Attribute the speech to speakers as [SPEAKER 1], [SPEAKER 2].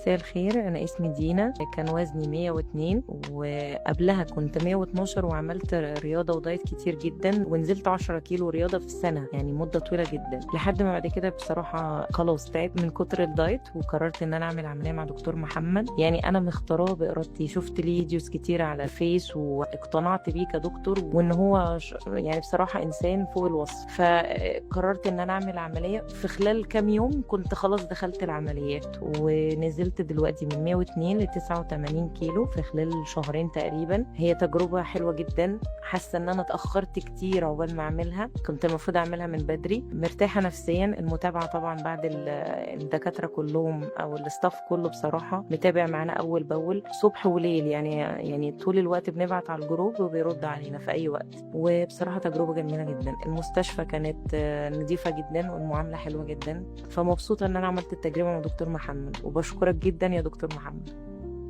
[SPEAKER 1] مساء الخير، أنا اسمي دينا. كان وزني 102 وقبلها كنت 112، وعملت رياضة ودايت كتير جدا ونزلت 10 كيلو رياضة في السنة، يعني مدة طويلة جدا، لحد ما بعد كده بصراحة خلاص تعبت من كتر الدايت وقررت إن أنا أعمل عملية مع دكتور محمد. يعني أنا مختاراه بإرادتي، شفت ليه videos كتير على الفيس واقتنعت بيه كدكتور، وإن هو يعني بصراحة إنسان فوق الوصف. فقررت إن أنا أعمل عملية. في خلال كام يوم كنت خلاص دخلت العمليات ونزلت دلوقتي من 102 ل 89 كيلو في خلال شهرين تقريبا. هي تجربة حلوة جدا، حاسة ان انا اتأخرت كتير عقبال ما اعملها، كنت المفروض اعملها من بدري. مرتاحة نفسيا. المتابعة طبعا بعد الدكاترة كلهم او ال staff كله بصراحة متابع معانا اول باول، صبح وليل، يعني طول الوقت بنبعت على الجروب وبيرد علينا في اي وقت. وبصراحة تجربة جميلة جدا. المستشفى كانت نظيفة جدا والمعاملة حلوة جدا، فمبسوطة ان انا عملت التجربة مع دكتور محمد، وبشكرك جدا يا دكتور محمد.